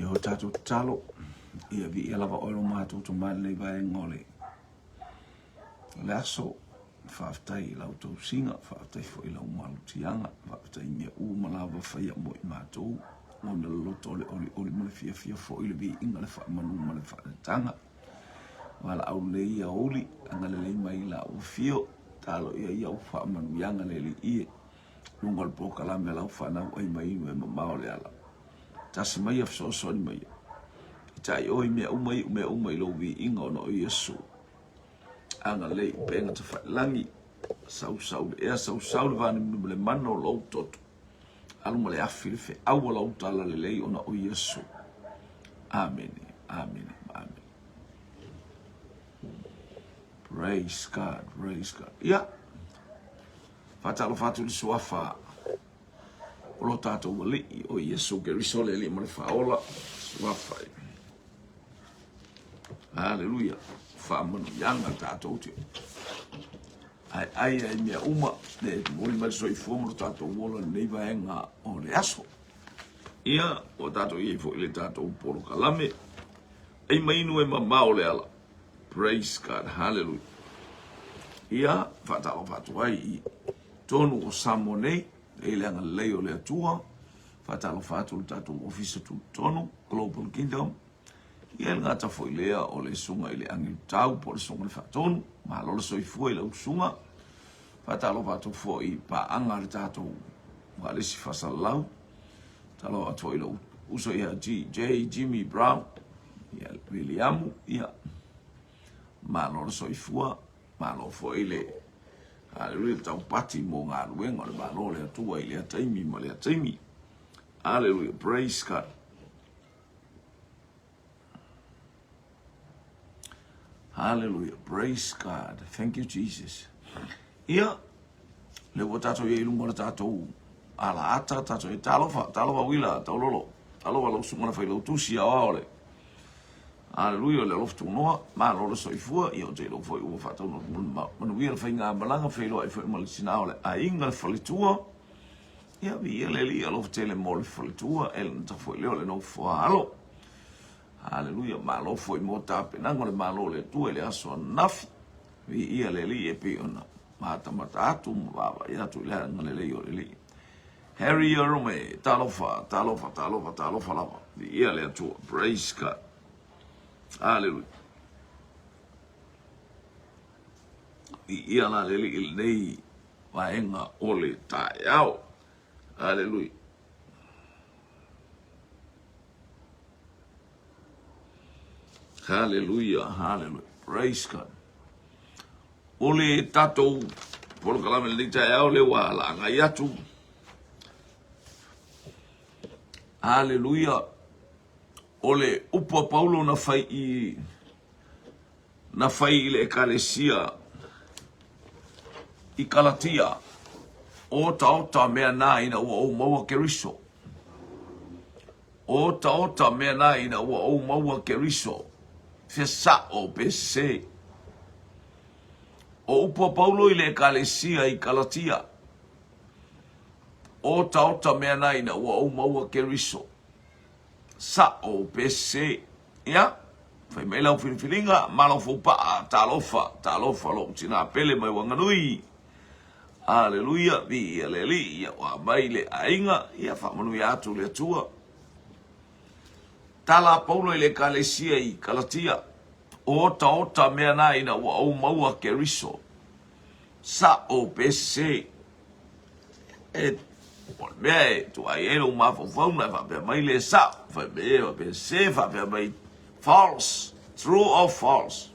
Ia o tatou tatalo, ia viia lava oe lo matou tama i lenei vaega o le o le aso. Faafetai i lau tausiga, faafetai foi i lau malutiaga, faafetai i mea uma lava faia mo i matou, ona le loto o le olioli ma le fiafia foi i le viiga, le faamanu ma le faaletanga. Valaau lelei ia uli, agalelei mai i lau afio, talo ia ia au faamanuiaga le alii e. Luga o le polokalame a lau fanau ai mai inu e mamao le ala. Tasi mai ia fesoasoani mai ia. I tai oe i mea uma iu mea uma i lou viiga ona o Iesu. Agalelei upega tafailagi, sausau le ea, sausau le vanimonimo le mana o lou toto. Alu ma le afi le feau o lau talalelei ona o Iesu. Amene, amene, amene. Praise God, praise God. Ia, faatalofa atu i le suafa o lo tatou Alii, o Iesu Keriso le Alii ma le Faaola, suafa i. Haleluia, faamanuiaga tatou te ai ai ai mea uma, le momoli mai le soifua ma lo tatou ola i lenei vaega o le aso. Ia, ua tatou i ai foi le tatou polokalame. Ai mai inu e mamao le ala. Praise God, hallelujah. Ia, faatalofa atu ai i tonu o Samoa nei, e le agalelei o le Atua, faatalofa atu le tatou ofisa tutotonu, Global Kingdom, ia le gata foi lea o le susuga i le Agelu Tau po o le susuga i le Faatonu, malo le soifua i lau susuga, faatalofa atu foi i paaga a le tatou Vaalesi Faasalalau, talofa atu foi i lou uso ia J. Jimmy Brown, ia Viliamu, ia malo le soifua, malo foi le Haleluia le taupati mo galuega o le Malo o le Atua i lea taimi ma lea taimi. Haleluia, praise God. Hallelujah. Praise God. Thank you, Jesus. Ia, le ua tātou ia i lunga o le tātou ala ata, tātou e talofa, talofa wila, taulolo, talofa lau sunga na whai lau tusi a oa ole. Hallelujah, le alofa tunoa, malo le soifua, ia o te ilo foi ua whaatau no manuia le whainga malanga, whailoa i foi ma le tina o le aiga le faletua. Ia, vi ia le li alofa tele mo le faletua, e le na foi leo le nofoa alo. Haleluia, malo foi mo tapenaga o le Malo o le Atua i le aso ananafi. Viia le Alii e pei ona matamata atu ma vaavaai atu i le agalelei o le Alii. Harry Arome, talofa, talofa, talofa, talofa lava. Viia le Atua. Praise God. Haleluia. Viia la le Alii i lenei vaega o le taeao. Haleluia. Hallelujah, hallelujah. Praise God. O le tatou polokalame lenei taeao le ua laagai atu. Hallelujah. O le upu a Paulo na fai i na fai i le ekalesia i Kalatia, otaota mea na ina ua ou maua Keriso. Otaota mea na ina ua ou maua Keriso, fia sa'o pe sesē. O upu a Paulo i le ekalesia i Kalatia, otaota mea na ina ua ou maua Keriso, sa'o pe sesē. Ia, fai mai lau filifiliga, malo foupa'a, talofa, talofa lou tinā pele mai Wanganui. Aleluia, viia le Alii, ia ua mai le aiga, ia faamanuia atu le Atua. Tala a Paulo i le ekalesia i Kalatia, otaota mea na ina ua ou maua Keriso, sa'o pe sesē. E, o le mea e tuai ai lou mafaufau na e faapea mai le sa'o, fai mai e faapea sesē, faapea mai false, true or false.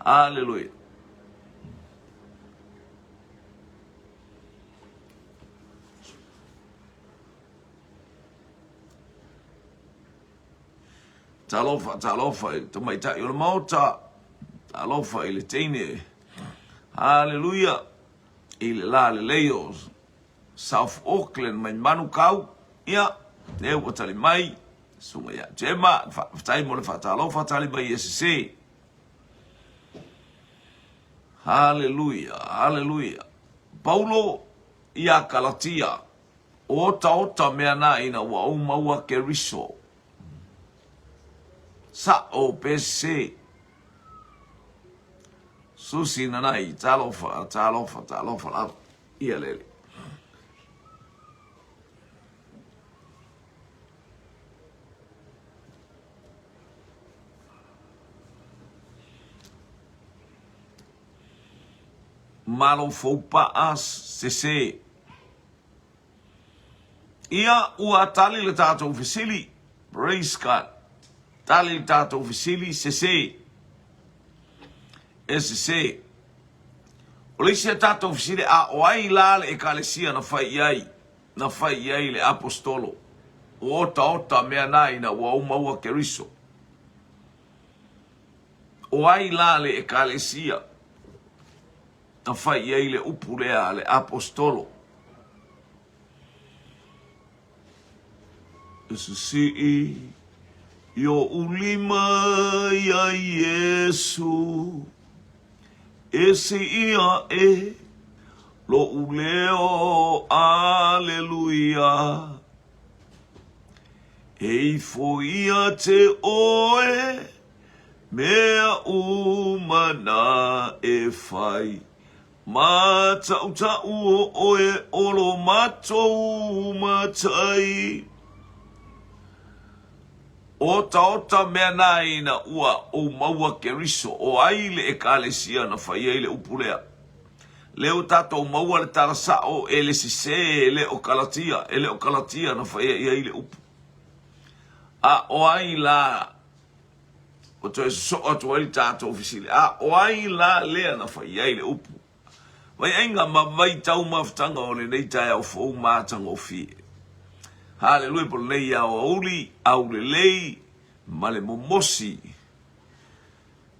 Aleluia. Talofa, talofa i le tamaitai o le maota. Talofa i le teine. Haleluia. I le la lelei o South Auckland mai Manukau. Ia, lea ua tali mai. Susuga ia Gemma, faafetai mo le faatalofa, tali mai e sese. Haleluia, haleluia. Paulo ia Kalatia, otaota mea na ina ua ou maua Keriso. Sa'o pe sese. Susi Nanai, talofa, talofa, talofa lava. Ia lele. Malo Foupa'a, sese. Ia, ua tali le tatou fesili. Praise God. Tali le tatou fesili, sese. E sese. O le isi a tatou fesili, a o ai la le ekalesia na fai i ai, na fai i ai le apostolo? Ua otaota mea na ina ua ou maua Keriso. O ai la le ekalesia na fai i ai le upu lea a le apostolo? E sisii i oʻu lima iā Iesu, e sii aʻe loʻu leo, Aleluia. E ifo ia te oe, mea uma na e fai. Mātaʻutaʻu o ʻoe o lo matou matai. Otaota mea na ina ua ou maua Keriso, o ai le ekalesia na fai ai le upu lea? Lea ua tatou maua le tala sa'o e le sesē e le o Kalatia, e le o Kalatia na faia i ai le upu. A o ai la ua toe sosoo atu ai le tatou fesili, a o ai la lea na fai ai le upu? Vaiaiga ma vaitaumafataga o lenei taeao fou matagofie. Haleluia po lenei aoauli, aulelei ma le momosi.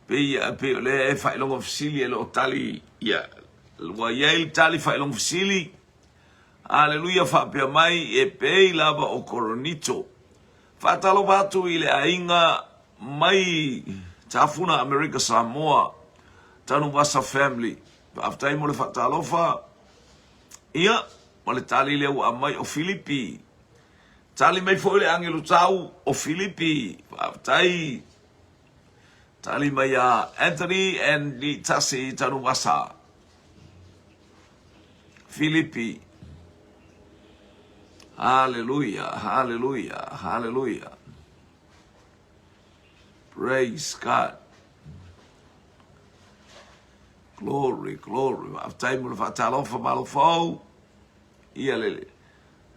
Pei, pei o lea e faailoga fesili e le o tali ia. Ua i ai le tali faailoga fesili. Haleluia faapea mai e pei lava o Koronito. Faatalofa atu i le aiga mai Tafuna Amerika Samoa, Tanuvasa family. Faafetai mo le faatalofa. Ia, ma le tali lea ua aumai o Filipi. Tali mai foi le agelu tau o Filipi. Faafetai. Tali mai ia Anthony and Litasi Tanuvasa. Filipi. Haleluia, haleluia, haleluia. Praise God. Glory, glory. Faafetai mo le faatalofa malo fou. Ia lele.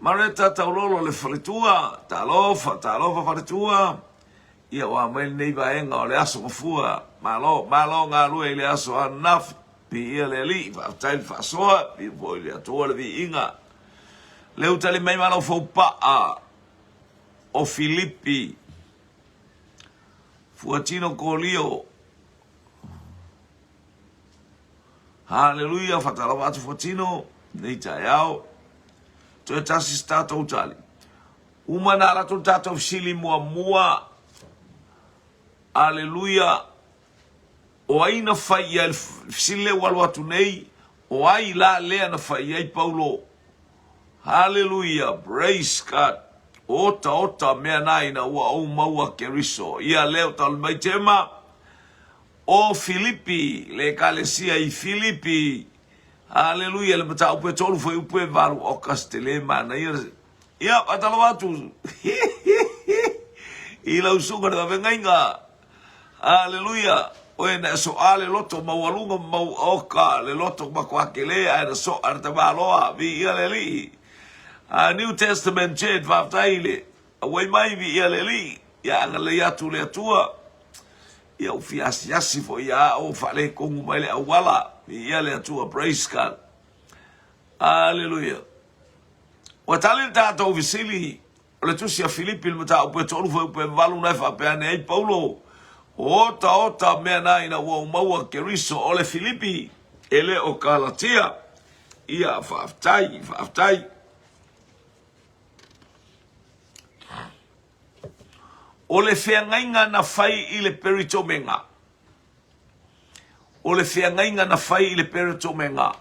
Mareta Taulolo le faletua. Talofa, talofa faletua. Ia ua aumai lenei vaega o le aso mafua. Malo, malo galue i le aso ananafi. Viia le Alii, faafetai le faasoa, viia foi le Atua le viiga. Lea ua tali mai malo foupaa o Filipi, Fuatino Kolio. Haleluia, faatalofa atu Fuatino, nei taeao. Toe tasi se tatou tali. Uma na alu atu le tatou fesili muamua. Aleluia. O ai na fai i ai le fesili lea ua alu atu nei, o ai la lea na fai i ai Paulo? Haleluia, praise God. Otaota mea na ina ua ou maua Keriso. Ia lea o talu mai tema, o Filipi, le ekalesia i Filipi. Haleluia, le mataupu e tolu fuaiupu e valu, August tele manaia. Ia, faatalofa atu i lau susuga le vavegaiga. Aleluia! Oe na e soa le loto maualuga ma mauoka le loto makuakele ae na soa le tamaloa. Viia le Alii. A New Testament Church, faafetai i le auai mai, viia le Alii. Ia agalelei atu le Atua. Ia ua fia asiasi foi ia au, faaletonu mai le auala. Viia le Atua, praise God. Aleluia. Ua tali le tatou fesili O le tusi a Filipi i le mataupu e tolu fuaiupu e valu na e faapea ane ai Paulo, Otaota mea na ina ua ou maua Keriso, o le Filipi, e le o Kalatia. Ia, faafetai, faafetai. O le feagaiga na fai i le Peritomega. O le feagaiga na fai i le Peritomega.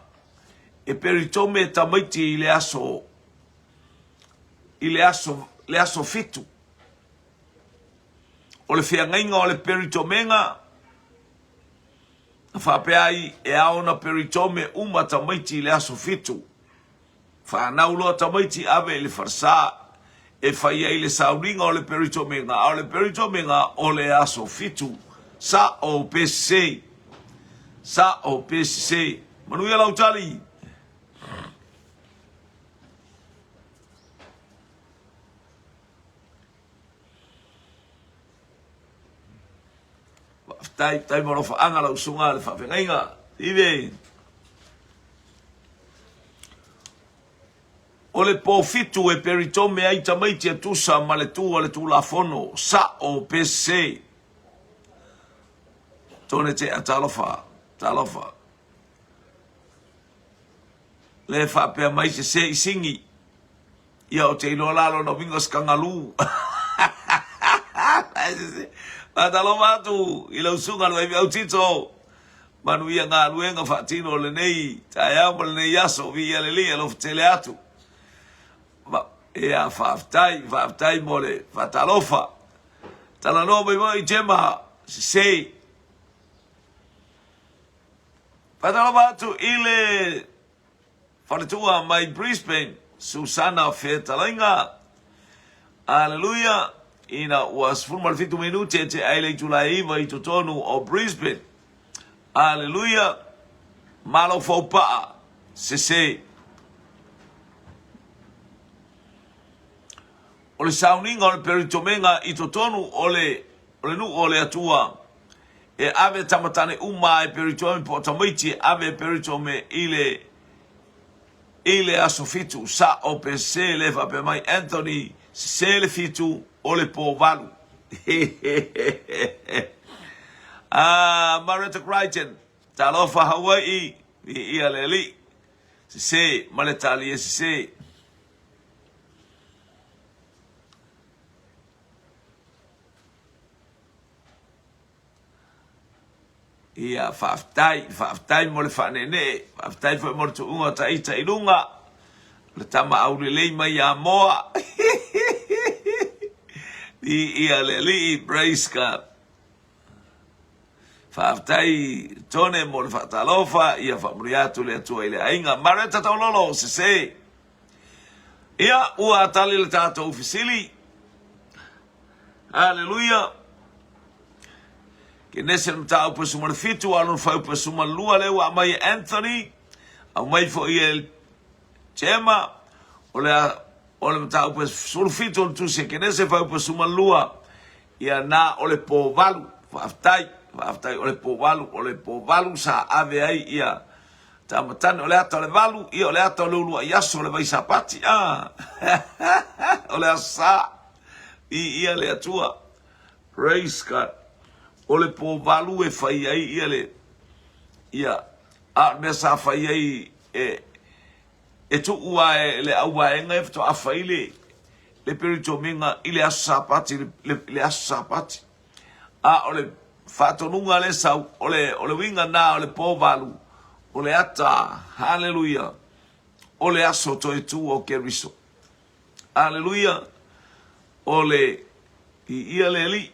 E peritome tamaiti i le aso i le aso, le aso fitu. O le feagaiga o le peritomega, na faapea ai e ao ona peritome uma tamaiti i le aso fitu. Fanau loa tamaiti ave i le falesa e fai ai le sauniga o le peritomega, a o le peritomega o le aso fitu. Sa'o pe sese? Sa'o pe sese? Manuia lau tali. Faafetai, faafetai mo alofaaga lau susuga le faafeagaiga. Ive. O le pofitu e peritome ai tamaiti e tusa ma le tu a le Tulafono, sa'o pe sese. Tone tea, talofa, talofa. Le faapea mai sese i sigi. Ia ou te iloa la lona uiga o se kangalū. Faatalofa atu i lau susuga le Vaifeau Tito. Manuia galuega faatino o lenei taeao ma lenei aso. Viia le Alii, alofa tele atu. Ia, faafetai, faafetai mo le faatalofa. Talanoa mai foi Jema, sese. Faatalofa atu i le Faletua mai Brisbane, Susana Fetalaiga. Aleluia! Ina ua 17 minute e tea ai le itula e 9 i totonu o Brisbane. Aleluia! Malo faupaa, sese. O le sauniga o le peritomega i totonu o le o le nuu o le Atua, e ave tamatane uma e peritome po o tamaiti e ave e peritome i le i le aso fitu, sa'o pe sese le faapea mai Anthony, sese le fitu o le po valu. Ah, Marietta Crichton, talofa Hawai'i, viia le Alii, sese ma le talie sese. Ia, faafetai, faafetai mo le faaneenee, faafetai foi mo le tuuga o ta ita i luga, o le tama aulelei mai ia Moa. Viia le Alii, praise God. Faafetai Tone mo le faatalofa, ia faamanuia atu le Atua i le aiga. Mareta Taulolo, sese. Ia, ua tali le tatou fesili. Haleluia. Kenese le mataupu e 17, a o lona fuaiupu e 12 lea ua aumai e Anthony, aumai foi e Jema, o le, o le mataupu e 17 o le tusi a Kenese, fuaiupu e 12, ia na o le po valu. Faafetai, faafetai o le po valu, o le po valu sa ave ai ia Tamatane, o le ata o le valu, ia o le ata o le uluai aso o le vai Sapati, a o le aso Sa, viia le Atua. Praise God. O le po valu e fai ai ia le, ia, a o le mea sa fai ai e, e tuu a e le auvaega e faatoa fai le, le peritomiga i le aso Sapati, le, le, le aso Sapati. A o le faatonuga lea sau, o le, o le uiga na o le po valu, o le ata, haleluia, o le aso toe tu o Keriso. Aleluia, o le viia le Alii.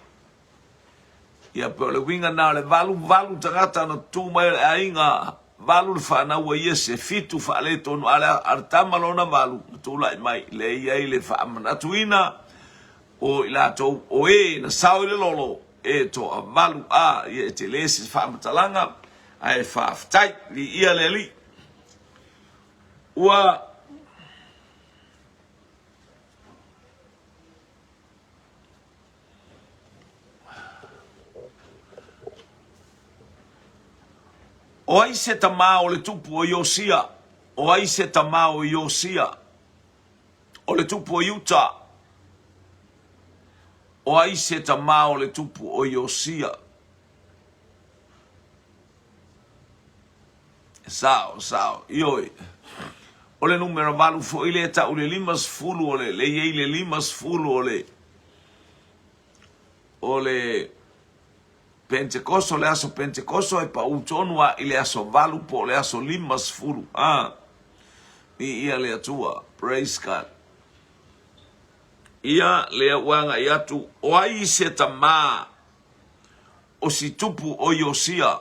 Ia pe o le uiga na o le valu, valu tagata na tu mai o le aiga, valu le fanau a Iese, fitu faaletonu, a le, a le tama lona valu na tulai mai, lea e i ai le faamanatuina o i latou o e na sao i le lolo e toavalu a ia e tele se faamatalaga ae faafetai viia le Alii ua O ai se tamā o le tupu o Iosia? O ai se tamā o Iosia? O le tupu o Iuta. O ai se tamā o le tupu o Iosia? Sao, sao, ioe. O le numera valu foi lea e tau le 50 o le, le i ai le 50 o le, o le Pentekoso, le aso Pentekoso e pau tonu a i le aso valu po o le aso 50. Ah, viia le Atua. Praise God. Ia, lea ua agai atu, o ai se tamā o si tupu o Iosia,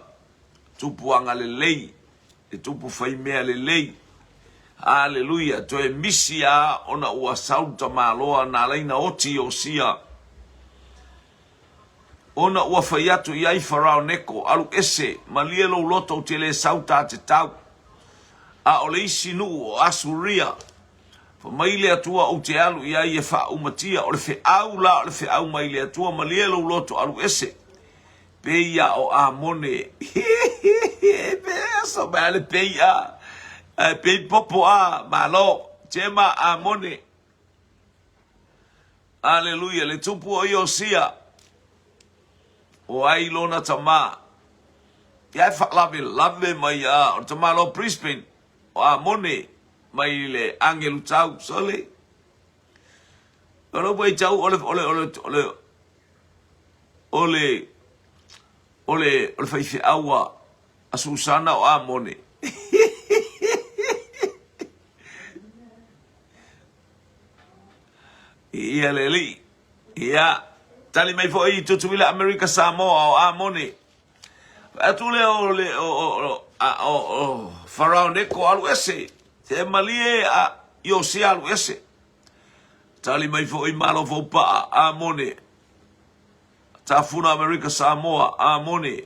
tupu agalelei, le tupu faimea lelei. Aleluia! Toe misi a ona ua sau le tamaloa na alai na oti Iosia, ona ua fai atu i ai Farao Neko, Alu ese, malie lou loto ou te le sau ta te tau. A o le isi nuu o Asuria, Fa mai le Atua ou te alu i ai e faaumatia, o le feau la o le feau mai le Atua, malie lou loto alu ese. Pei ia o Amone. Pe aso mai ale pei a. Ae pei popo a. Malo. Tema Amone. Aleluia. Le tupu o Iosia. O ai lona tamā. Ia e faalavelave mai a. O le tamā loa Brisbane. O Amone mai le agelu tau. Sole. O le upu tau o le o le o le o le o le o le o le faifeau a a Susana o Amone. Ia le alii. Ia, tali mai foi i Tutuila Amerika Samoa o Amone. Fai atu lea o le o o o o Farao Neko alu ese. Se malie a Iosia alu ese. Tali mai foi Malo Faupaa Amone. Tafuna Amerika Samoa Amone.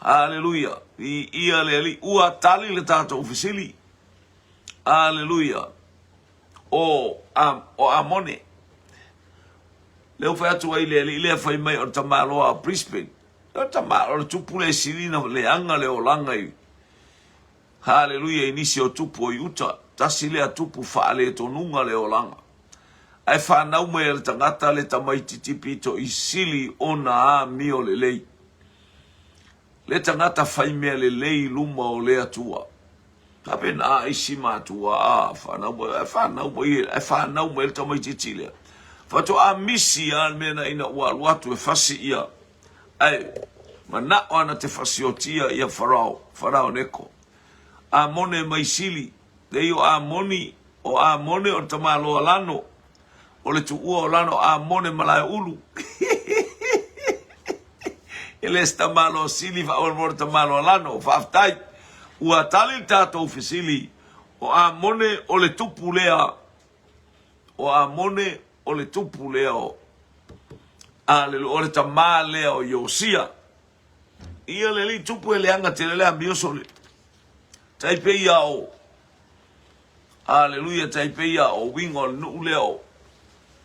Haleluia. I ia le alii. Ua tali le tatou fesili. Haleluia. O, a, o Amone. Lea ua fai atu ai le alii lea fai mai o le tamaloa o Brisbane. O le tama, o le tupu le sili na leaga le olaga i Haleluia i nisi o tupu o i uta. Tasi lea tupu faaletonuga le olaga. Ae fanau mai e le tagata le tamaititi pito i sili ona amio lelei. Le tagata fai mea lelei i luma o le Atua. Faapena isi matua, a fanau mai, ae fanau mai, ae fanau mai le tamaititi lea. Faatoa misi lava le mea na ina ua alu atu e fasi ia, ae manao ana te fasiotia ia Farao, Farao Neko. Amone mai sili, lei o Amoni, o Amone o le tamaloa Lano, o le tuua o Lano Amone Malaeulu. E le se tamaloa sili faamolemole le tamaloa Lano. Faafetai. Ua tali le tatou fesili, o Amone o le tupu lea, o Amone o le tupu lea o, Aleluia, o le tamā lea o Iosia. Ia le alii tupu e leaga tele le amio sole. Tai pei ia o, Aleluia, tai pei ia o winga o le nuu lea o,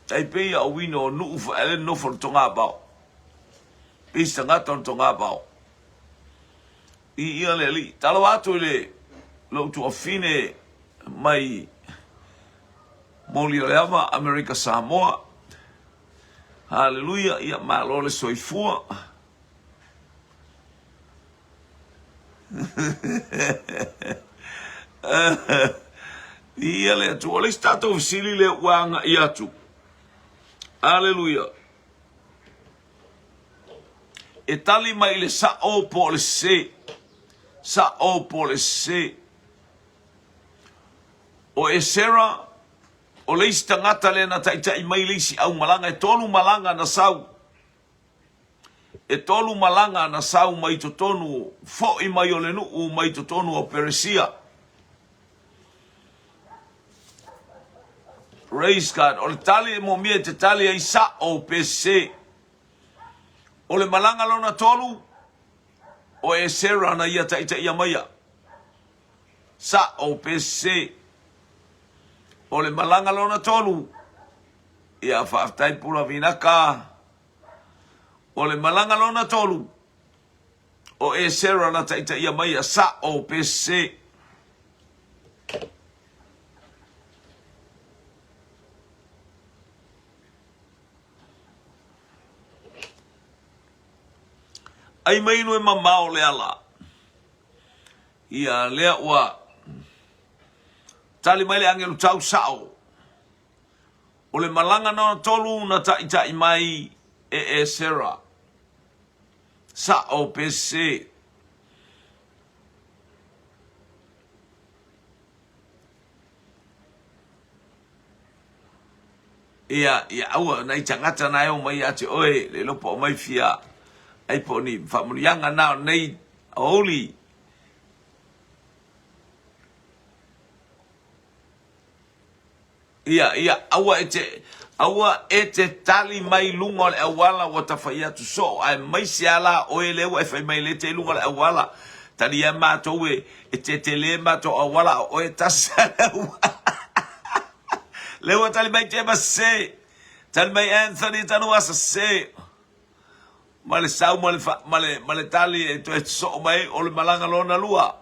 tai pei ia o wina o nuu whaele nofo le tonga bao. Pei se tagata o le tonga bao. I ia le alii. Talo atu i le lou tuafine mai moli o le ava, Amerika Samoa. Haleluia, ia malo le soifua. Ia le Atua. O le isi tatou fesili lea ua agai atu. Aleluia. E tali mai i le sao po o le sese. Sao po o le sese. O Esera, o le isi tagata lea na taitai mai le isi aumalaga, e tolu malaga na sau. E tolu malaga na sau mai totonu, fo'i mai o le nu'u mai totonu o Peresia. Praise God. O le tali e momia e te tali ai sa'o pe sese. O le malaga lona tolu, o Esera na ia taitaia maia. Sa'o pe sese. O le malaga lona tolu, ia faafetai Pula Vinaka. O le malaga lona tolu, o Esera na taitaia mai a sa'o pe sese. Ai mai inu e mamao le ala. Ia lea ua tali mai le agelu tau sa'o. O le malaga nona tolu na taʻitaʻi mai e Esera. Sa'o pe sese. Ia, ia aua nai tagata na e o mai ia te oe, le iloa po o mai fia ai po o ni faamanuiaga na o nei aoauli. Ia, ia, aua e te, aua e te tali mai luga o le auala ua tafai atu soo, aemaise lava la oe lea ua e fai mai lea e te i luga o le auala. Talia matou e, e tetele matou auala, a o oe e tasi lava le auala. Lea ua tali mai Jema sese. Tali mai Anthony Tanuasa sese. Ma le sau ma le, fa, ma le, ma le tali e toe soo mai o le malaga lona lua.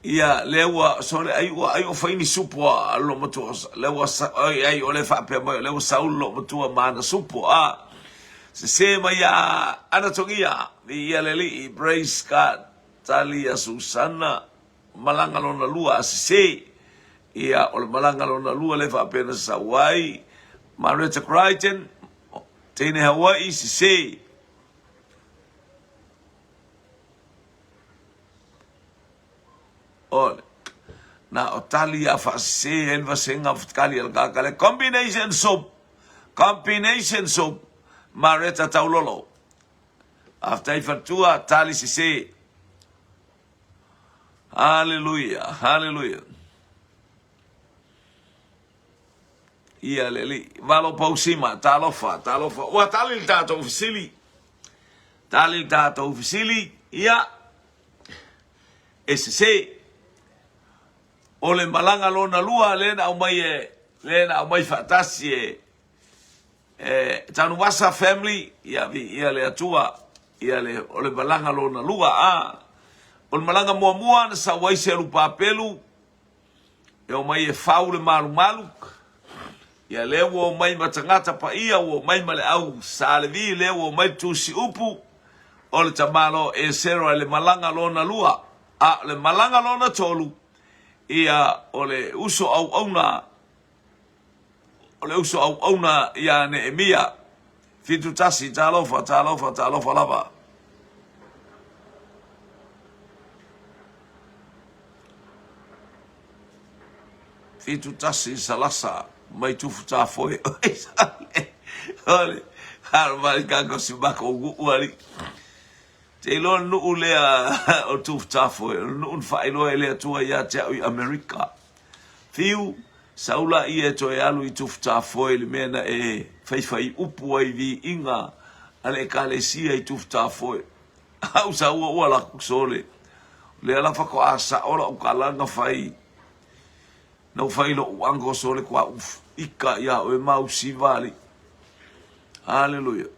Ia, lea ua, sole, ai ua, ai ua fai ni supo a loo matua, lea ua, ai, ai o le faapea mai, lea ua sau loo matua ma ana supo, a, sese mai ia Anatogia, viia le Alii, praise God, tali ia Susana, malaga lona lua, a sese, ia, o le malaga lona lua lea faapea na sau ai, Mareta Crichton, teine Hawaii, sese. Ole. Na o tali a faasese ai le vasega o tali a le kaka le combination soup. Combination soup. Mareta Taulolo. Faafetai faletua, tali sese. Haleluia, haleluia. Ia le alii. Valo Pausima, talofa, talofa. Ua tali le tatou fesili. Tali le tatou fesili. Ia, e sese. O le malaga lona lua lea na aumai e, lea na aumai faatasi e, e Tanuvasa family, ia viia le Atua, ia le, o le malaga lona lua. A, o le malaga muamua na sau ai Selupapelu, E omai e fau le malumalu, ia lea ua omai ma tagata paia, ua omai ma le au Sa Levi, lea ua omai le tusi upu o le tamaloa Esera i le malaga lona lua. A o le malaga lona tolu, ia o le uso auauna, o le uso auauna ia Neemia. 71, talofa, talofa, talofa lava. 71 Salasa mai Tufutafoe Ole Harvard ka ko si mako nuu ali Te iloa le nuu lea o Tufutafoe o le nuu na faailoa e le Atua ia te au i Amerika Fiu sau laia e toe alu i Tufutafoe i le mea na e faifai upu ai viiga a le Ekalesia i Tufutafoe Au sa ua ua laku sole. Lea la faatoa sao lau tala na fai. Na ou fai lou uncle sole kua uf ika ia oe ma usiva ali. Hallelujah.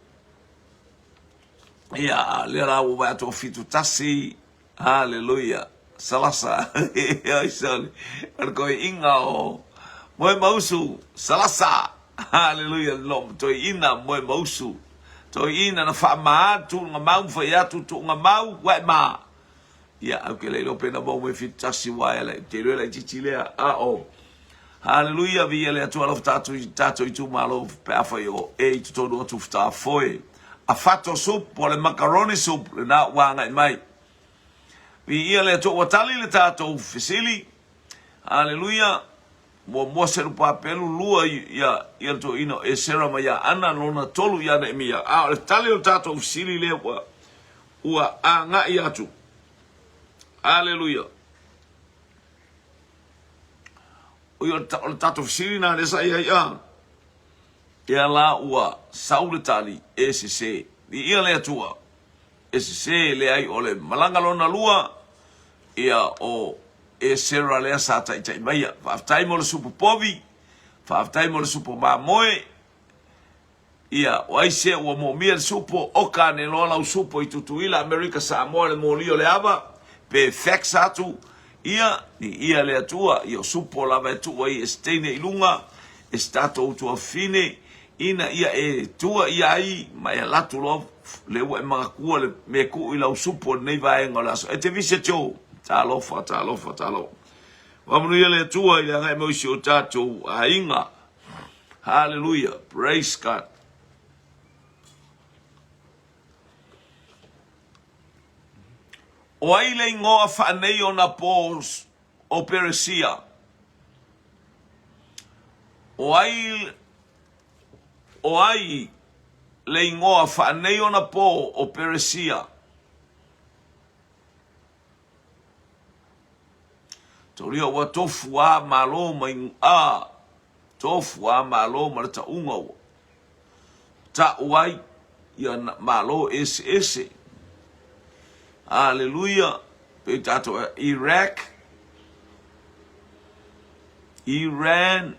Ia, lea la ua vai atu o 71. Hallelujah. Salasa. Oi sole. O le toeaina o Moemausu. Salasa. Haleluia lo toeaina Moemausu. Toeaina na faama tuuga mau ma fai atu tuuga mau ua e ma. Ia au ke le iloa pe na mau mai 71 wa e le te iloa laitiiti lea a o. Haleluia viia le Atua alofa tatou i tatou itumalo pe afai o e i totonu o Tufutafoe. A fato soup po o le macaroni soup lena ua agai mai. Viia le Atua ua tali le tatou fesili. Haleluia. Muamua Serupapelu, lua ia ia le toeaina o Esera ma ia Ana, lona tolu ia Neemia. A o le tali o le tatou fesili lea ua ua agai atu. Aleluia. O le tatou fesili na lea sa i ai a. Ia la ua sau le tali e sese. Viia le Atua. E sese leai o le malaga lona lua ia o Esera lea sa taitai maia. Faafetai mo le supo povi, faafetai mo le supo mamoe. Ia, o ai se ua moomia le supo, oka ane loa lau supo i Tutuila, Amerika, Samoa, le moli o le ava, pe fax atu, ia, ni ia le Atua, ia o supo lava e tuu ai e se teine i luga, e se tatou tuafafine, ina ia e tua i ai ma e alu atu loa le ua e manatua le mea e tuu i lau supo i lenei vaega o le aso. E te vise Joe. Talofa, talofa, talofa. Faamanuia le Atua i le agai mai o si o tatou aiga. Hallelujah. Praise God. O ai le igoa faanei o na po o Peresia? O ai, o ai le igoa faanei o na po o Peresia? Taulia ua tofu a malo mai a tofu a malo ma le tauga ua ta'u ai ia malo eseese. Aleluia. Pei tatou Iraq, Iran,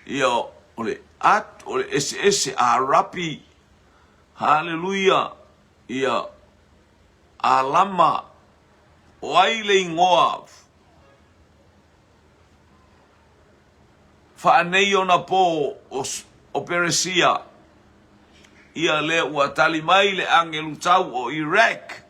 ia o le at, o le eseese Arapi, haleluia, ia Alama, o ai le igoa Faanei ona po o Peresia, ia lea ua tali mai le agelu tau o Iraq.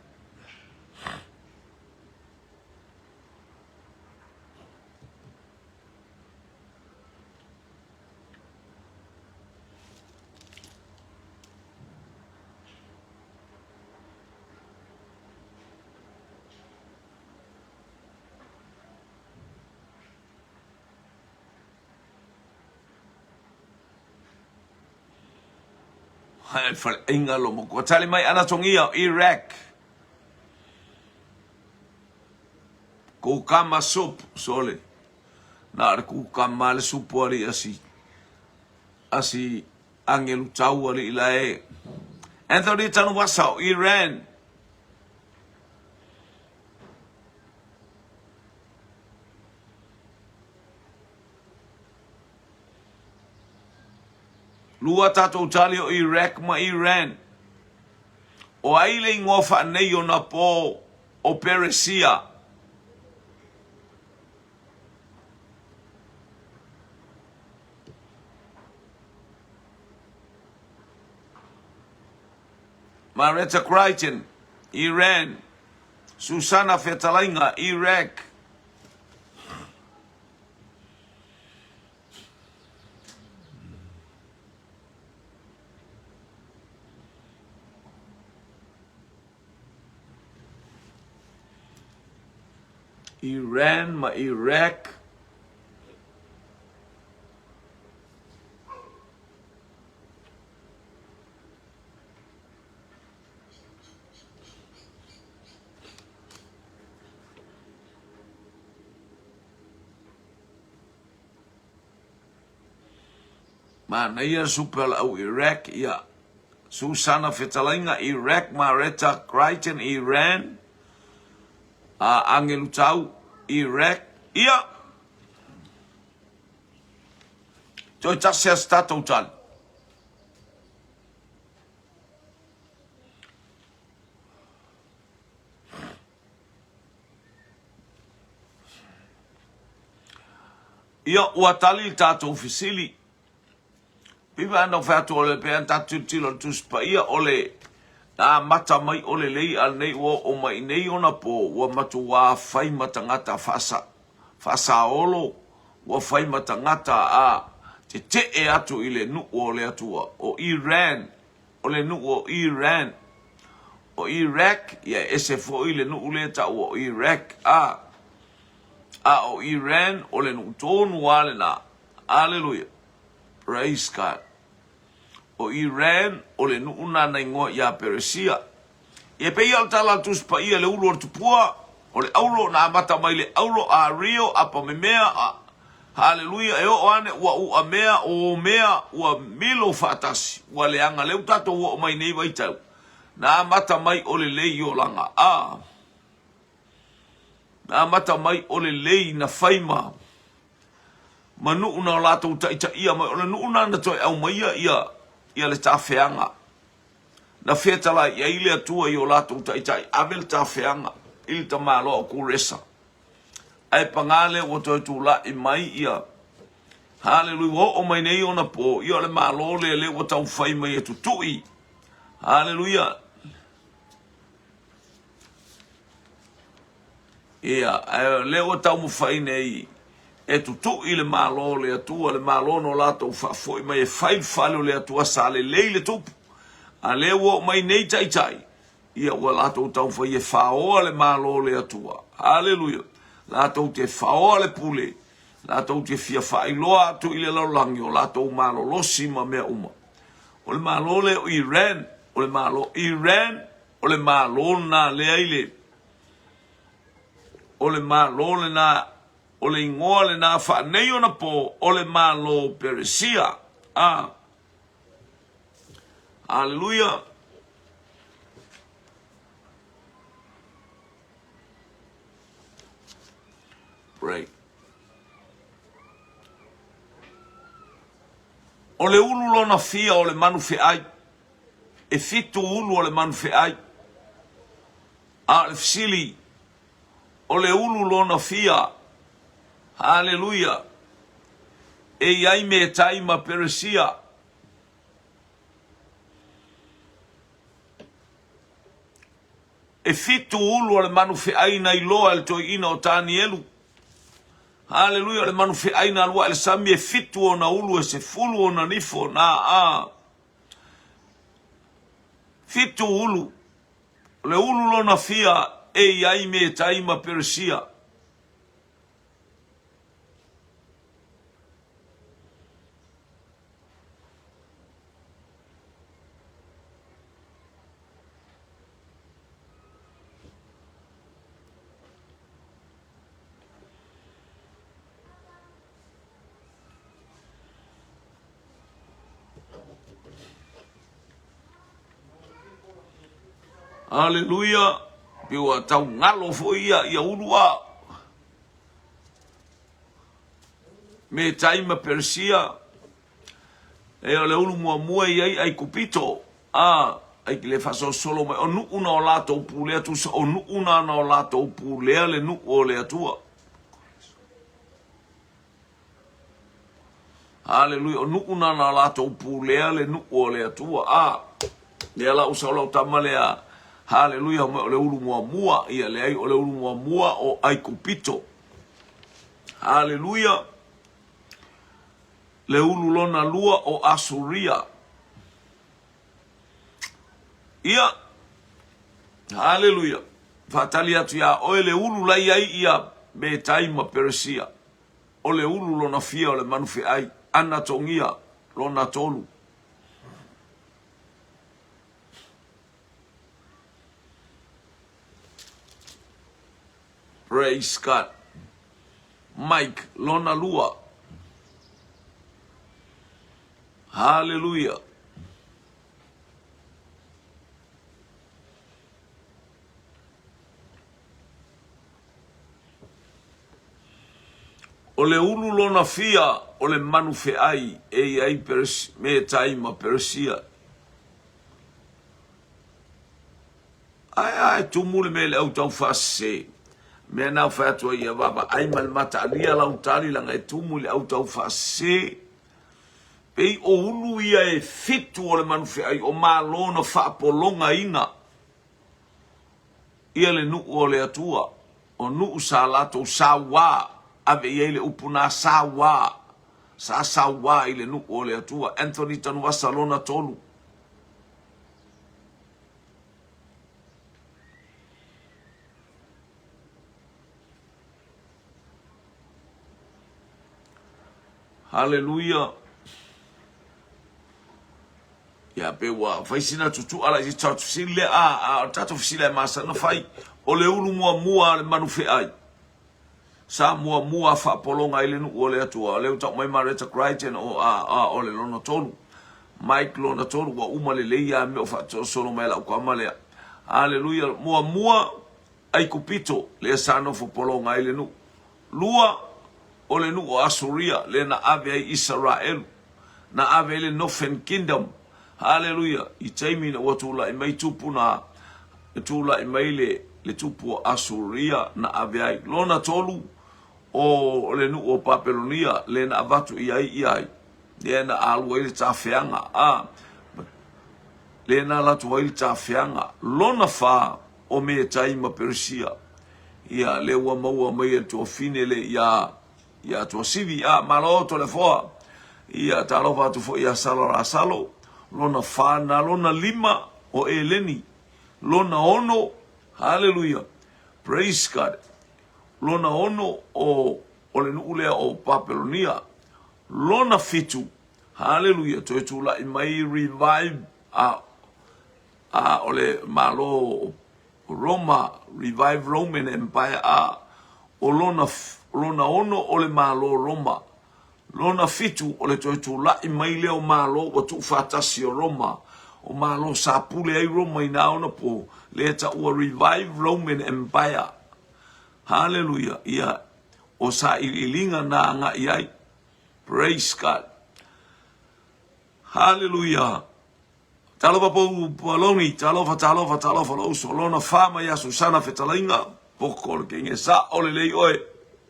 Hai faleaiga lo mo kua tali mai Anatogia o Iraq. Kukama soup sole. Na le kukama le supu ali asi asi angelu tau ali ilae. Anthony Tanuwasa o Iran. Lua tatou tali o Iraq ma Iran. O ai le igoa faanei o na po o Peresia? Maretta Crichton, Iran. Susana Fetalaiga, Iraq. Iran ma Iraq. Manaia le supe o le au Iraq, ia. Susana Fetalaiga, Iraq, Maretta Crichton, Iran, a Angelu Tau, Iraq, ia. Toe tasi a se tatou tali. Ia, ua tali le tatou fesili. Pei ona fai atu o le pei ona tatou tilotilo i le Tusi Paia o le na amata mai o le lei a lenei ua oo mai i nei ona po ua matuā fai ma tagata faasa, faasaolo ua fai ma tagata a tetee atu i le nuu o le Atua o Iran o le nuu o Iran, o Iraq, ia e ese foi le nuu lea e taua o Iraq, a, a o Iran, o le nuu tonu lava lena. Aleluia. Praise God. O Iran, o le nuu lena na igoa ia Peresia. Ia e pei o le tala a le Tusi Paia i le ulu o le tupua, o le auro na amata mai le auro a Rio apa memea a Haleluia e oo ane ua uamea o mea ua milo faatasi ua leaga lea ua tatou oo mai nei vaitau na amata mai o le lei olaga a na amata mai o le lei na fai ma ma nuu na o latou taitaia mai o le nuu na na toe aumaia ia ia le tafeaga Na fetalai i ai le Atua i o latou taitai, ave le tafeaga i le tamaloa o Kuresa. Ae pagā lea ua toe tulai mai ia Haleluia, ua oo mai nei ona po, ia o le Malo lea lea ua taumafai mai e tutui. Haleluia. Ia, ae o lea ua taumafai nei e tutui le Malo o le Atua, le Malo na o latou faafoi mai e fai le fale o le Atua, sa lelei le tupu. A lea ua oo mai nei taitai, Ia ua latou taumafai e faoa le Malo o le Atua. Haleluia! Latou te faoa le pule, latou te fia faailoa atu i le lalolagi o latou malolosi ma mea uma. O le Malo lea o Iran, o le Malo Iran, o le Malo lena lea i le o le Malo lena, o le igoa lena faanei ona po o le Malo Peresia. A Haleluia! Pray. O le ulu lona fia o le manu feai, e fitu ulu o le manu feai. A o le fesili, o le ulu lona fia, haleluia, e i ai Metai ma Peresia. E fitu ulu o le manu feai na iloa e le toeaina o Tanielu. Haleluia, o le manu feai na alu ae le sami e fitu ona ulu e sefulu ona nifo na a. Fitu ulu. O le ulu lona fia e i ai Metai ma Peresia. Aleluia! Pe ua tau galo foi ia, ia ulu a. Metai ma Peresia. E o le ulu muamua i ai Aikupito. A, ai le faasolosolo mai, o nuu na o latou pulea tusa, o nuu na na o latou pulea le nuu o le Atua. Haleluia, o nuu na na latou pulea le nuu o le Atua. A, lea la usa o lau tama lea, haleluia, mai o le ulu muamua, ia leai o le ulu muamua o Aikupito. Haleluia, le ulu lona lua o Asuria. Ia, haleluia, faatali atu iā oe le ulu la i ai ia Metai ma Peresia. O le ulu lona fia o le manu feai, Anatogia lona tolu. Praise God. Mike lona lua. Hallelujah. O le ulu lona fia o le manu feai e i ai Metai ma Peresia. Ae a e tumu le mea i le au tau faasese. Mea na fai atu ai ia vaavaai ma le mataalia lau tali laga e tumu i le au tau faasese. Pei o ulu ia e fitu o le manu feai o Malo na faapologaina ia le nuu o le Atua, o nuu sa latou sauā, ave i ai le upu na sauā, sa sauā i le nuu o le Atua. Anthony Tanuvasa lona tolu. Haleluia. Ia pe ua fai sina tutu'a la i tatou fesili lea, a, a o le tatou fesili a e masani ona fai, o le ulu muamua a le manu feai, sa muamua a faapologa ai le nuu o le Atua, o lea ua tau mai Mareta Crichton o, a, a, o le lona tolu. Mike lona tolu, ua uma lelei a mea o faatosolosolo mai lau kama lea. Haleluia. Muamua, Aikupito, lea sa nofo pologa ai le nuu. Lua, o le nuu o Asuria, lea na ave ai Isaraelu, na ave ai le Northern Kingdom, haleluia, i taimi ina ua tulai mai tupu na, tulai mai le, le tupu o Asuria na ave ai. Lona tolu, o le nuu o Papelonia, lea na avatu i ai ia ai, lea na alu ai le tafeaga, a, lea na alu atu ai le tafeaga. Lona fa, o Metai ma Peresia. Ia, lea ua maua mai e le tuafine le ia, ia Tuasivi. A, malo Toleafoa. Ia, talofa atu foi ia Sala Rasalo. Lona fa na lona lima o Eleni. Lona ono, haleluia, praise God, lona ono o, o le nuu lea o Papelonia. Lona fitu, haleluia, toe tulai mai revive a, a o le Malo o Roma, revive Roman Empire, a o lona, lona ono o le Malo Roma. Lona fitu, o le toe tulai mai lea o Malo ua tuufaatasi o Roma, o Malo sa pule ai Roma i na ona po, lea e taua Revive Roman Empire. Haleluia! Ia, o sailiiliga na agai ai. Praise God! Haleluia! Talofa pou Pualoni, talofa, talofa, talofa lou uso. Lona fa mai ia Susana fetalaiga, poko o le kenge, sa'o lelei oe,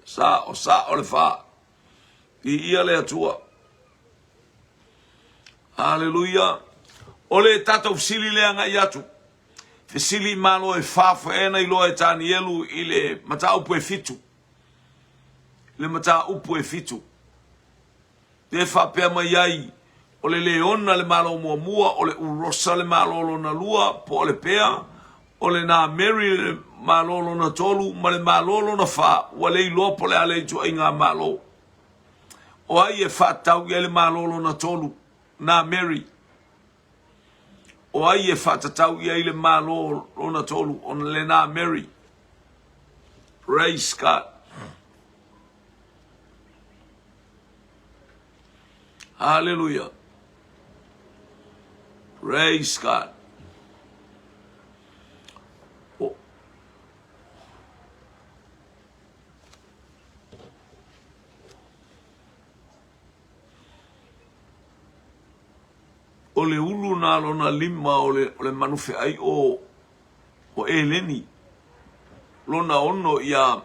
sa'o, sa'o le fa. Viia le Atua. Haleluia. O le tatou fesili lea agai atu. Fesili i malo e fa foena iloa e Tanielu i le mataupu e fitu. Le mataupu e fitu. Pe faapea mai ai, o le leona le malo muamua, o le urosa le malo lona lua, po o le pea, o le nameri le malo lona tolu, ma le malo lona fa, ua le iloa po o le a le ituaiga malo. O ai e faatatau i ai le malo lona tolu? Nameri. O ai e faatatau i ai le malo lona tolu? O le nameri. Praise God. Hallelujah. Praise God. O, o le ulu na lona lima o le, o le manu feai o, o Eleni. Lona ono ia,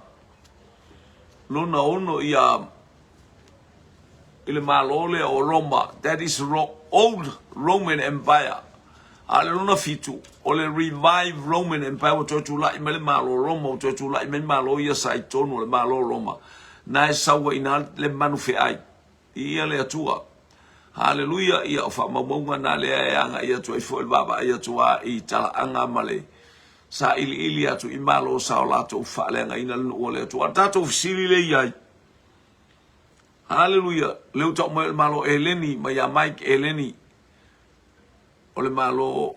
lona ono ia i le Malo lea o Roma, that is Ro Old Roman Empire. A o le lona fitu, o le Revived Roman Empire, ua toe tulai mai le Malo o Roma, ua toe tulai mai Malo ia sa i totonu o le Malo o Roma. Na e sau ai ina le manu feai. Ia le Atua. Haleluia, ia o faamaumauga na lea e agai atu ai foi le vaavaai atu a i talaaga ma le sailiili atu i Malo sa o latou faaleagaina le nuu o le Atua. A tatou fesili le i ai, Haleluia! Lea ua tau mai o le Malo Eleni, mai ia Mike Eleni, o le Malo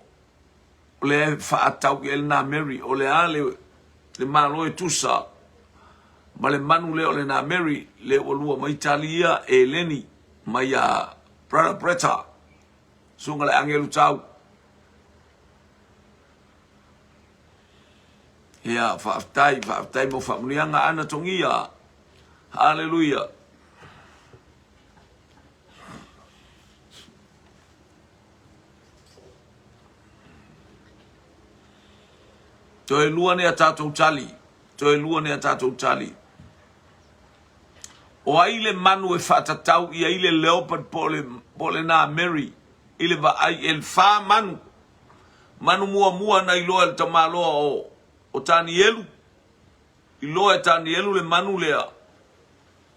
lea e faatatau i ai lena Mary, o le a le, le Malo e tusa ma le manu lea o lena Mary, lea ua lua mai tali ia Eleni mai ia Brother Bretta, susuga le agelu tau. Ia, faafetai, faafetai mo faamanuiaga ana togia. Haleluia. Toe lua nei a tatou tali. Toe lua nei a tatou tali. O ai le manu e faatatau i ai le leopard po o le, po o le nameri i le vaai e fa manu. Manu muamua na iloa e le tamaloa o, o Tanielu. Iloa e Tanielu le manu lea,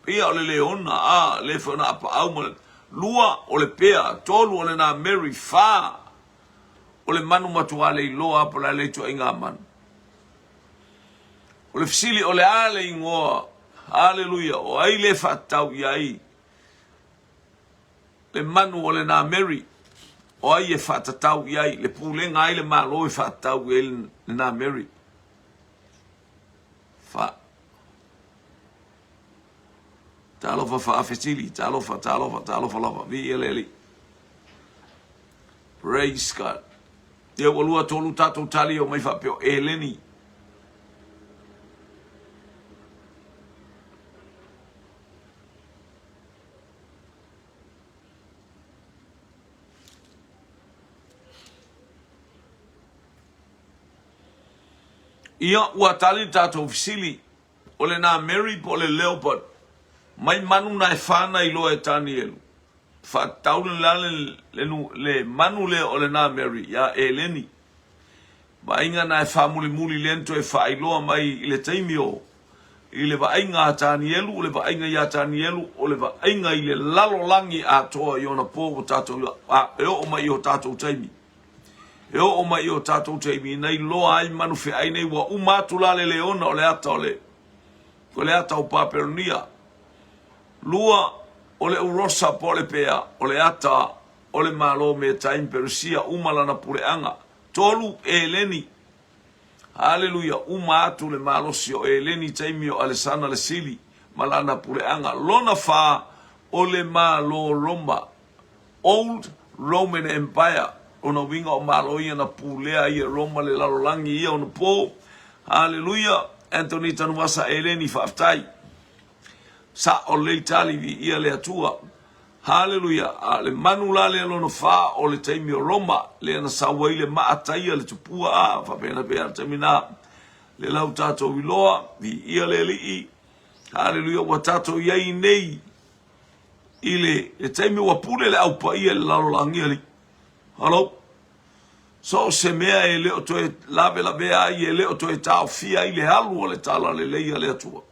pia o le leona, a, le foi ona apaau ma le, lua o le pea, tolu o le nameri, fa o le manu matua le iloa po o le a le ituaiga manu. O le fesili, o le a le igoa? Haleluia! O ai le faatatau i ai le manu o le nameri? O ai e faatatau i ai le pulega ai le Malo e faatatau i ai le nameri? Fa. Talofa faafesili, talofa, talofa, talofa lava. Viia le Alii. Praise God. Ia ua lua tolu tatou tali o mai faapea o Eleni. Ia, ua tali le tatou fesili, o le Nameri po o le Leopard, mai manu na e fa na iloa e Tanielu. Faatatau le la le, le, le manu lea o le Nameri iā Eleni. Vaaiga na e faamulimuli lea na toe faailoa mai i le taimi o i le vaaiga a Tanielu, o le vaaiga iā Tanielu, o le vaaiga i le lalolagi atoa i ona po ua tatou, a, e oo mai i o tatou taimi. E oo mai i o tatou taimi, na iloa ai manufeai nei, ua uma atu la le leona o le ata o le, o le ata o Papelonia. Lua, o le Urosa po o le Pea, o le ata o le Malo Metai ma Peresia, uma lana puleaga. Tolu, Eleni. Haleluia, uma atu le malosi o Eleni i taimi o Alesana le Sili ma lana puleaga. Lona fa, o le Malo Roma, Old Roman Empire, ona uiga o Malo ia na pulea ai e Roma le lalolagi ia ona po. Haleluia, Anthony Tanuvasa Eleni, faafetai. Sa'o lelei tali, viia le Atua. Haleluia! A o le manu la lea lona fa o le taimi o Roma, lea na sau ai le maa taia le tupua, a faapena pea le taimi na le lau tatou iloa, viia le Alii. Haleluia! Ua tatou i ai nei i le, le taimi ua pule le Au Paia i le lalolagi, Alii. Hello? So o se mea e le o toe lavelavea ai, e le o toe taofia ai le alu o le talalelei a le Atua.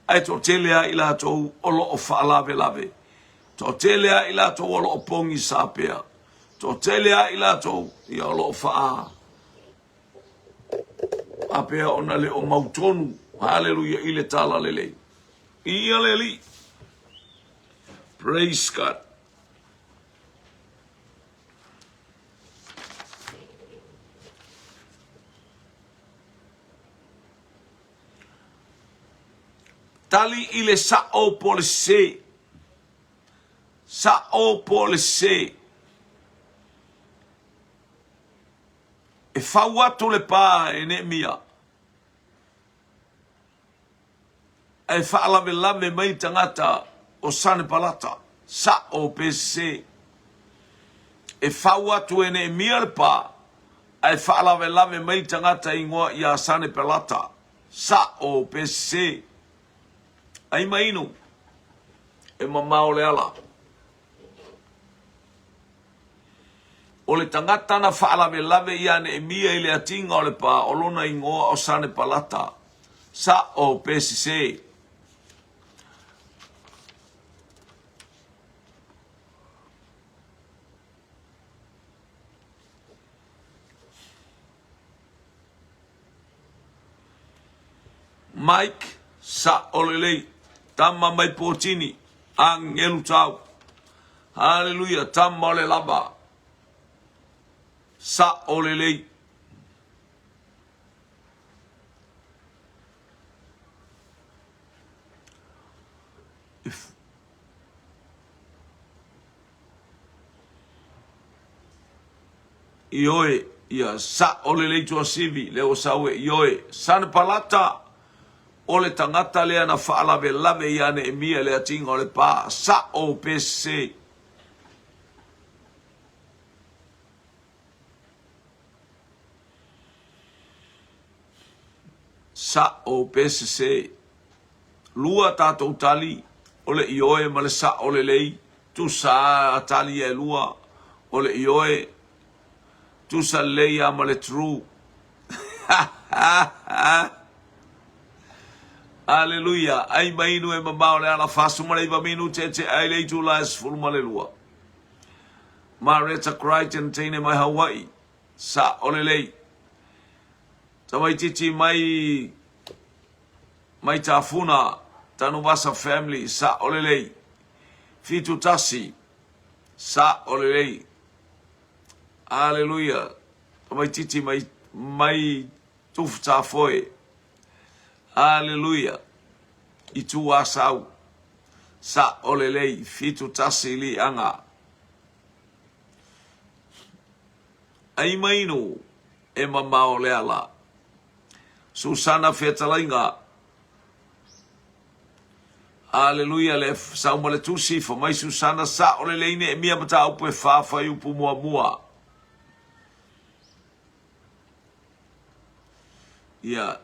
Ae toatele lava i latou o lo o faalavelave, toatele lava i latou o lo o pogisa pea, toatele lava i latou ia o lo o faa faapea ona le o mautonu, haleluia, i le talalelei. Ia le Alii. Praise God. Tali i le sa'o po o le sesē. Sa'o po o le sesē. E fau atu le pa e Neemia ae faalavelave mai tagata o Sanepalata. Sa'o pe sesē. E fau atu e Neemia le pa ae faalavelave mai tagata igoa iā Sanepalata. Sa'o pe sesē. Ai ma inu, e mamao le ala. O le tagata na faalavelave iā Neemia i le atiga o le pa, o lona igoa o Sanepalata. Sa'o pe sesē. Mike, Sa'o lelei, tama mai Potini, agelu tau. Haleluia, tama o le lava. Sa'o lelei. Ioe, ia sa'o lelei Tuasivi, lea ua sau e Ioe. Sanepalata, o le tagata lea na faalavelave iā Neemia i le atiga o le pa, sa'o pe sesē. Sa'o pe sesē. Lua tatou tali, o le ioe ma le sa'o lelei, tusa a tali ia e lua, o le ioe, tusa lelei a ma le true. Aleluia, ai ma inu e mamao le ala 49 minute e tea ai le itula e 12. Mareta Crichton teine mai Hawaii, sa'o lelei. Tamaitiiti mai Mai Tafuna, Tanuvasa Family, Sa'o lelei. 71, Sa'o lelei. Aleluia. Tamaitiiti mai, mai Tufutafoe. Aleluia. Itu Asau. Sa'o lelei. 71 liaga. Ai mainu e mamao le ala. Susana Fetalaiga. Aleluia le sau ma le tusi fa mai Susana sa'o lelei Neemia mataupu e fa fuaiupu muamua. Ia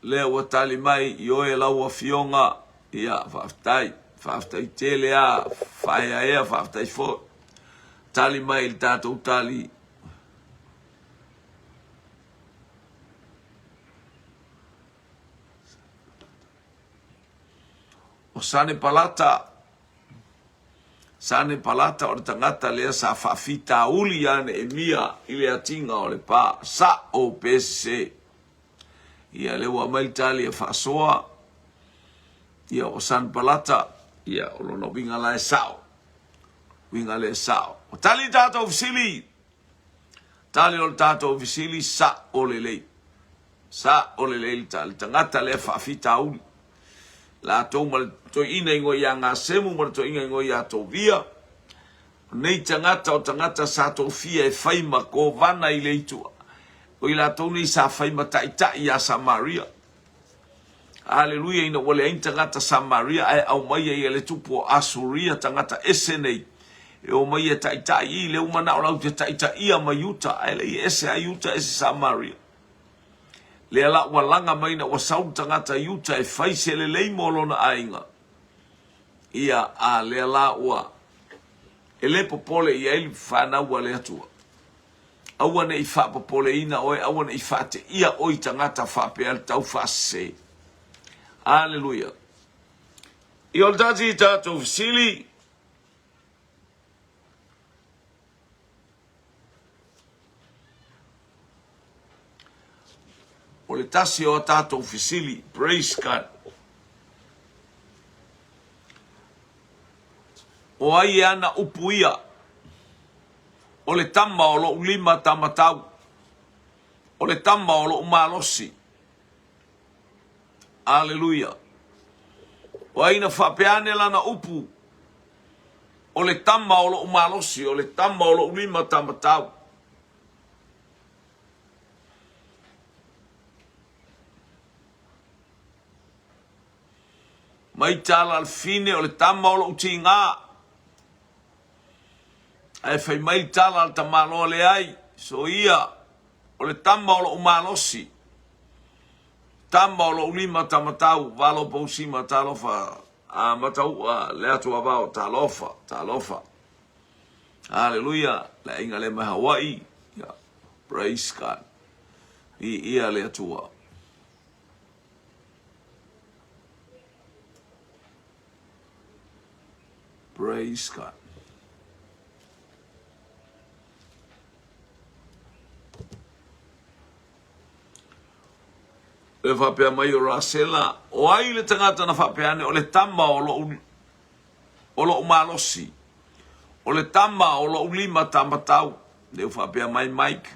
lea ua tali mai i oe lau afioga ia faafetai faafetai tele a faaeaea faafetai foi tali mai i le tatou tali. O Sanepalata. Sanepalata o le tagata lea sa faafitauli ia Neemia i le atiga o le pa, sa'o pe sese. Ia lea ua aumai le tali a Faasoa, ia o Sanepalata, ia o lona uiga la e sa'o. Uiga lea e sa'o. Ua tali tatou fesili. Tali o le tatou fesili, sa'o lelei. Sa'o lelei le tali. Tagata lea faafitauli. Latou ma le toeaina igoa ia Gasemu ma le toeaina igoa ia Tovia. O nei tagata o tagata sa tofia e fai ma kovana i le itu. O i latou nei sa fai ma taitai ia Samaria. Aleluia, ina ua leai ni tagata Samaria ae aumaia ia le tupu o Asuria tagata ese nei e omai e taitai i le ua manao latou te taitaia mai uta ae le i ese a Iuta ese Samaria. Lea la ua laga mai ina ua sau le tagata i uta e fai se lelei mo lona aiga. Ia, a lea la ua e le popole i ai le fanau a le Atua. Aua ne i faapopoleina oe, aua ne i faateia oe i tagata faapea le taufaasese. Aleluia. Ia o le tasi tatou fesili. O le tasi o a tatou fesili. Praise God. O ai e ana upu ia? O le tama o lo'u lima tamatau, o le tama o lo'u malosi. Aleluia. O ai na faapea ane lana upu, o le tama o lo'u malosi, o le tama o lo'u lima tamatau. Mai tala alfine o le tama o lo'u tigā. Ae fai mai le tala a le tamaloa leai, soia, o le tama o lo'u malosi, tama o lo'u lima tamatau, valo pousima, talofa, a mataua le atu avao, talofa, talofa. Haleluia, le aiga lea mai Hawaii, yeah. Praise God. I ia le Atua. Praise God. E faapea mai o Rasela, o ai le tagata na faapea ane, o le tama o lou, o lou malosi, o le tama o lou lima tamatau. Lea ua faapea mai Mike,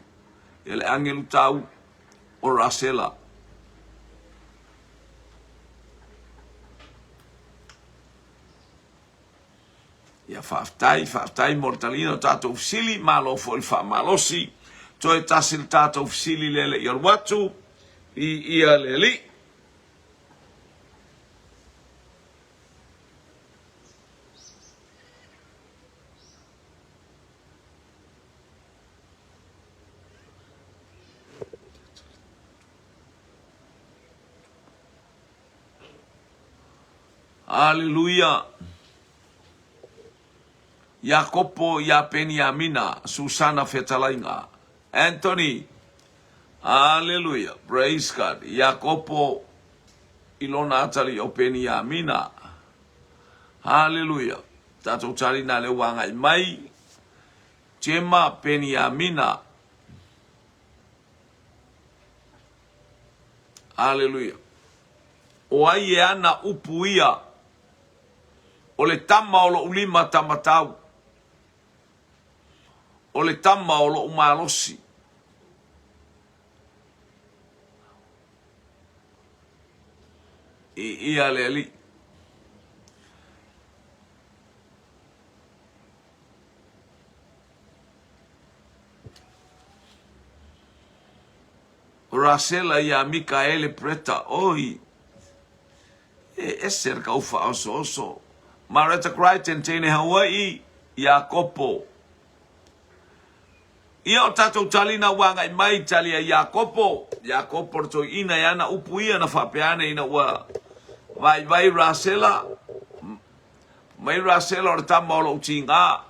ia le agelu tau o Rasela. Ia faafetai, faafetai mo le taliina o tatou fesili, malo foi le faamalosi. Toe tasi le tatou fesili lea le i alu atu, i ia le Alii. Aleluia! Iakopo iā Peniamina, Susana Fetalaiga, Anthony, Aleluia, praise God, Iakopo i lona atalii o Peniamina, Aleluia, tatou talina lea ua agai mai, Jema Peniamina, Aleluia. O ai e ana upu ia? O le tama o lo'u lima tamatau. O le tama o lo'u malosi. I ia le Alii. O Rasela iā Mikaele Bretta, oi, e ese le kau faaosooso. Maretta Crichton, teine Hawaii, Iakopo. Ia o tatou talina ua agai mai tali a Iakopo. Iakopo le toeaina e ana upu ia na faapea ane ina ua vaivai Rasela. Mai Rasela o le tama o lou tigā.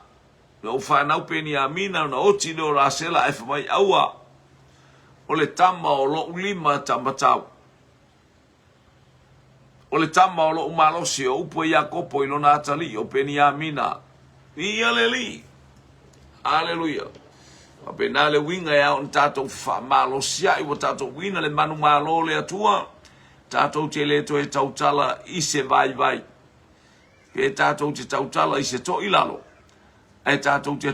Na ou fanau Peniamina, ona oti lea o Rasela ae fai mai, Aua, o le tama o lo'u lima tamatau, o le tama o lo'u malosi, o upu a Iakopo i lona atalii o Peniamina. Viia le Alii. Aleluia. Faapena le uiga e ao ona tatou faamalosiai ua tatou uina le manumalo o le Atua, tatou te le toe tautala i se vaivai. Pe tatou te tautala i se toilalo, ae tatou te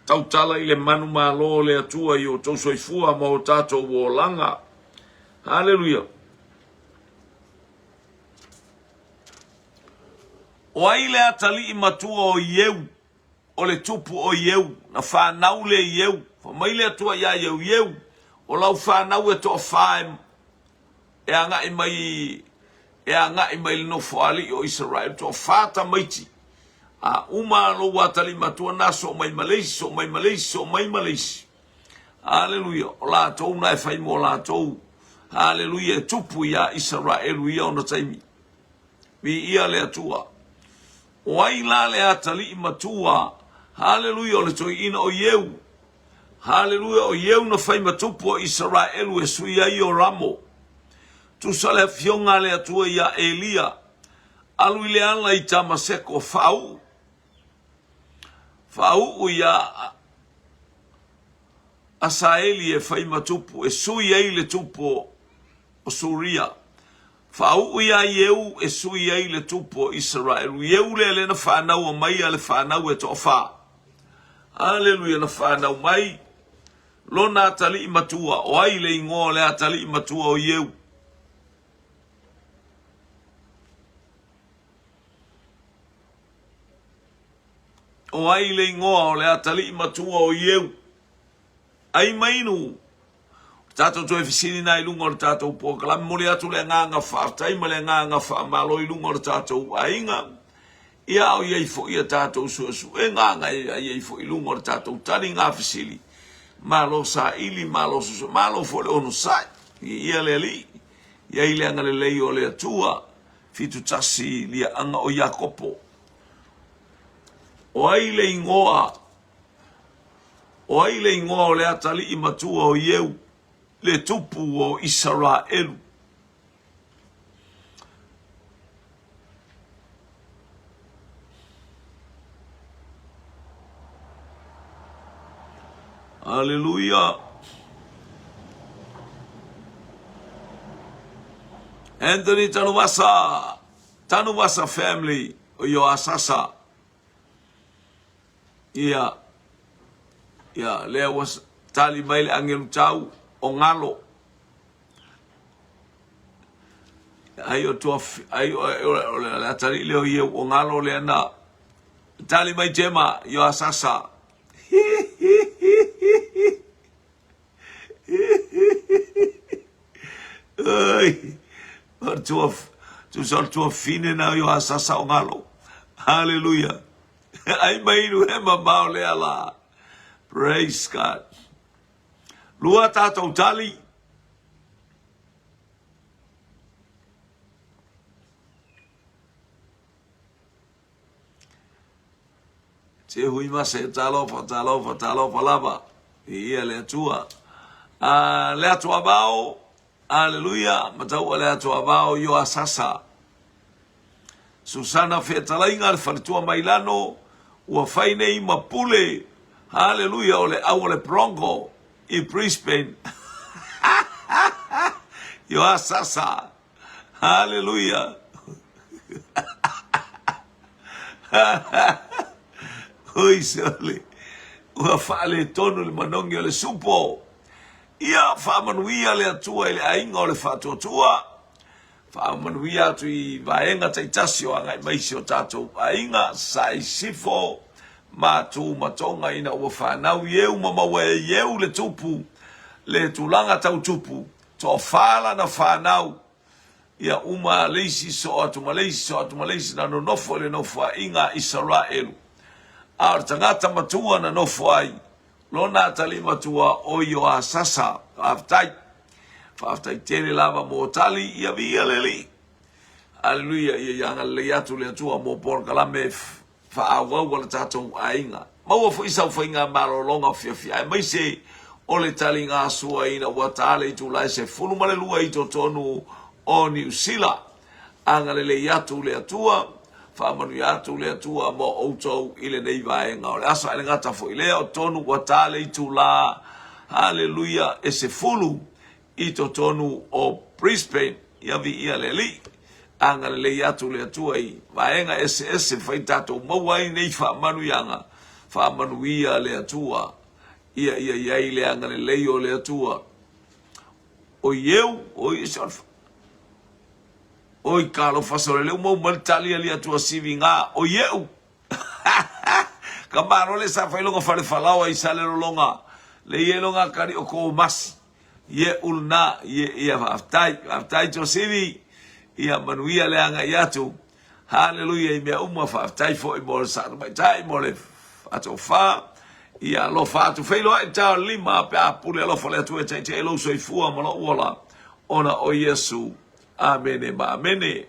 tautala i le manumalo o le Atua i o outou soifua ma o tatou olaga. Haleluia. O ai le atalii matua o Ieu, o le tupu o Ieu, na fanau le Ieu, fai mai le Atua iā Ieu, Ieu, o lau fanau e toafa e, e agai mai e agai mai le nofoalii o Isaraelu, toafa tamaiti, a uma lou atalii matua na soo mai ma le isi, soo mai ma le isi, soo mai ma le isi. Aleluia, o latou na e fai mo latou. Aleluia, e tupu iā Isaraelu ia ona taimi. Viia le Atua. O ai la le atalii matua? Haleluia, o le toeaina o Ieu. Haleluia, o Ieu na fai ma tupu o Isaraelu e sui ai Ioramo. Tusa le afioga a le Atua iā Elia, alu i le ala i Tamaseko, faauu, faauu iā Asaeli e fai ma tupu, e sui ai le tupu o Suria. Faauu iā Ieu e sui ai le tupu o Isaraelu. Ieu lea lea na fanaua mai a le fanau e toafa. Aleluia, na fanau mai lona atalii matua. O ai le igoa o le atalii matua o Ieu? O ai le igoa o le atalii matua o Ieu? Ai mainu Tatou toe fesili na i luga o le tatou polokalame. Momoli atu le agaga faafetai ma le agaga faamalo i luga o le tatou aiga. Ia a o i ai foi a tatou suesuega na i ai foi i luga o le tatou tali ngā fesili. Malo saili, malo suesue, malo foi le onosai. Viia le Alii. I ai le agalelei o le Atua. 71 liaaga o Iakopo. O ai le igoa O ai le igoa o le atalii matua o Ieu, le tupu o Isaraelu? Aleluia. Anthony Tanuvasa, Tanuvasa family o Ioasasa. Ia, ia, lea ua tali mai le agelu tau o galo. Ai o tua, ai o, o, le atalii lea o ieu o galo lea na tali mai Jema, io asasa. Ai, o tua, tusa o tua fine na io asasa o galo. Hallelujah. Ai mai inu he mamao lea la. Praise God. Lua tātou tali. Te hui mase, talofa, talofa, talofa lava. I ia le Atua. A, le Atua vao, aleluia, mataua le Atua vao i o asasa. Susana Fetalaiga le faletua Mailano ua fai nei ma pule, haleluia, o le au o le Bronco i Brisbane. Ioasasa, haleluia. Oi sole, ua faaletonu le manogi o le supo. Ia faamanuia le Atua i le aiga o le faatuatua. Faamanuia atu i vaega taitasi o agai mai si o tatou aiga, Sasae i Sifo, Matu ma Tonga ina ua fanau Ieu ma maua e Ieu le tupu, le tulaga tau tupu, toafa lana fanau, ia uma le isi soo atu ma le isi soo atu ma le isi na nonofo i le nofoaiga a Isaraelu. A o le tagata matua na nofo ai, Lona atalii matua o Ioasasa. Faafetai. Faafetai tele lava mo tali ia viia le Alii. Aleluia, ia ia agalelei atu le Atua mo polokalame faaauau a le tatou aiga. Maua foi sau faiga malologa fiafia aemaise o le taliga sua ina ua ta le itula e 12 i totonu o Niu Sila. Agalelei atu le Atua. Faamanuia atu le Atua mo outou i lenei vaega o le aso. Ae le gata foi i lea, o totonu ua ta le itula, haleluia, e 10 i totonu o Brisbane. Ia viia le Alii. Agalelei atu le Atua i vaega eseese fai tatou maua ai nei faamanuiaga. Faamanuia le Atua. Ia ia i ai le agalelei o le Atua. O ieu, o i se Oi talofa sole lea ua maua mai le tali a Liatua Sivi ga o ieu. Ka malo le sa fai longa fale falaoa i Salelologa le ie longa kali o ko masi ie ulna ie ia faafetai faafetai Tuasivi ia manuia le agai atu haleluia i mea uma faafetai foi mo le sa tamaitai mo le faatofa ia alofa atu feiloai ta lima pe a pule alofa le Atua e taitai lou soifua ma lou ola ona o Iesu. Amene ma amene.